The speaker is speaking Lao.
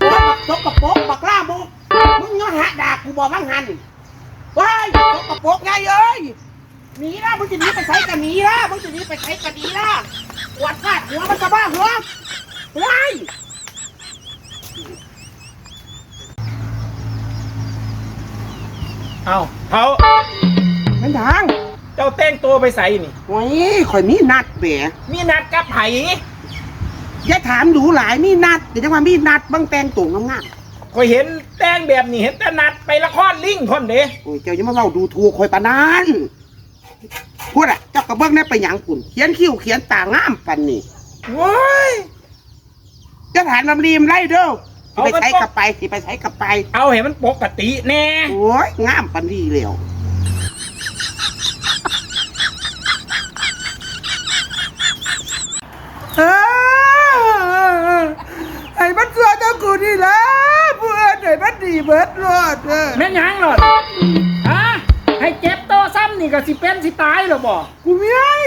ໂອ້ຍ ບັກສົກກະປົກ ບັກລາມົກ ມຶງຍັງຫາດ່າກູບໍ່ວ່າງຫັ້ນ. ເວີ້ຍ ສົກກະປົກໃຫຍ່ເອີຍ ໜີລະ ມຶງຊິໜີໄປໃສກະໜີລະ ມຶງຊິໜີໄປໃສກະໜີລະ ກວາດຟາດຫົວມັນຊະບ້າຫົວ ເວີ້ຍ. ເອົ້າ ເຖົ້າ ແມ່ນຫຍັງ? ເຈົ້າແຕ່ງໂຕໄປໃສນີ້? ໂອ້ຍ ຂ້ອຍມີນັດແໝ. ມີນັດກັບໃຜ? ຢ່າຖາມດູຫຼາຍ ມີນັດ ກໍຈັ່ງວ່າມີນັດ ເບິ່ງແຕ່ງໂຕງາມໆ. ຂ້ອຍເຫັນແຕ່ງແບບນີ້ ເຫັນແຕ່ນັດໄປລະຄອນລິງພຸ້ນເດ້. ໂອ້ຍ ເຈົ້າຢ່າມາເວົ້າດູຖູກຂ້ອຍປານນັ້ນ ພຸ້ນນະ ເຈົ້າກໍເບິ່ງແດ່ ໄປຫຍັງພຸ້ນ ຂຽນຄິ້ວຂຽນຕາງາມປານນີ້. ໂອ້ຍ ຢ່າຖາມລຳລີມໄລເດີ ຊິໄປໃສກໍໄປ ເອົາ ຊິໄປໃສກໍໄປ ເອົາໃຫ້ມັນປົກກະຕິແດ່. ໂອ້ຍ ງາມປານນີ້ແລ້ວ ເອີ ໃຫ້ມັນຊົ່ວເທົ່າກູນີ້ລະ ຜູ້ອື່ນໃຫ້ມັນດີເບິດໂລດ. ເອີ ແມ່ນຫຍັງໂລດ? ຮະ ໃຫ້ເຈັບໂຕຊ້ຳນີ້ກໍຊິເປັນຊິຕາຍແລ້ວບໍ? ກູເມື່ອຍ.